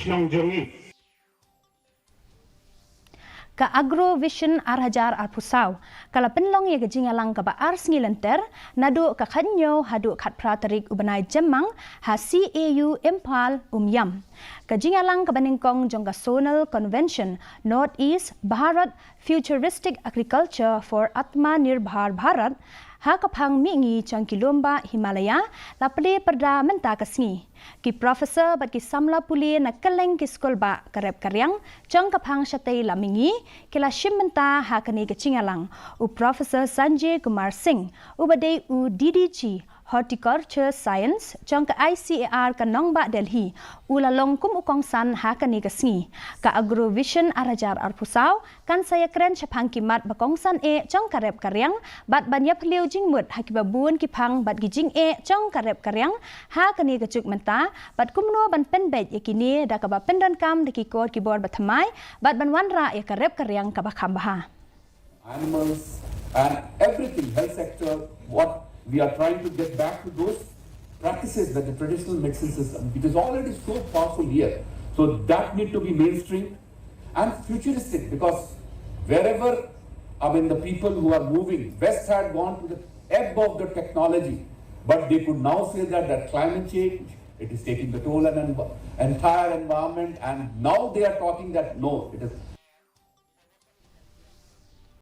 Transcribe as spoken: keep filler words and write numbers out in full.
shnong jong ngi. Ka Agro Vision ar hajar arphew saw ka la pynlong ïa ka jingïalang kaba ar sngi lynter, naduh ka khatñiew haduh khatphra tarik u bnai Jymmang ha C A U Imphal, Umiam. Ka jingïalang kaba nyngkong jong ka Zonal Convention North East Bharat Futuristic Agriculture for Atmanirbhar Bharat ha ka phang mihngi jong ki lum bah Himalaya la plie pyrda mynta ka sngi. Ki professor bad ki samla pule na kylleng ki skul bah ka rep ka riang jong ka phang shatei lam mihngi ki la shim bynta ha kane ka jingïalang. U Professor Sanjay Kumar Singh, uba dei u D D G Horticulture Science jong ka I C A R ka nongbah Delhi, u la long kum u kongsan ha kane ka sngi. Ka Agro Vision ar hajar arphew saw kan sa ïakren shaphang ki mat ba kongsan eh jong ka rep ka riang bad ban ïaphylliew jingmut ha kiba bun ki phang bad ki jingeh jong ka rep ka riang ha kane ka juk mynta, bad kumno ban pynbeit ïa kine da kaba pyndonkam da ki kor ki bor bathymmai bad ban wanrah ïa ka rep ka riang kaba kham bha. Animals and everything, health sector, what we are trying to get back to those practices that the traditional medicine system, which is already so powerful here. So that need to be mainstream and futuristic, because wherever, I mean, the people who are moving, West had gone to the ebb of the technology, but they could now say that, that climate change, it is taking the toll on an env- entire environment, and now they are talking that no, it is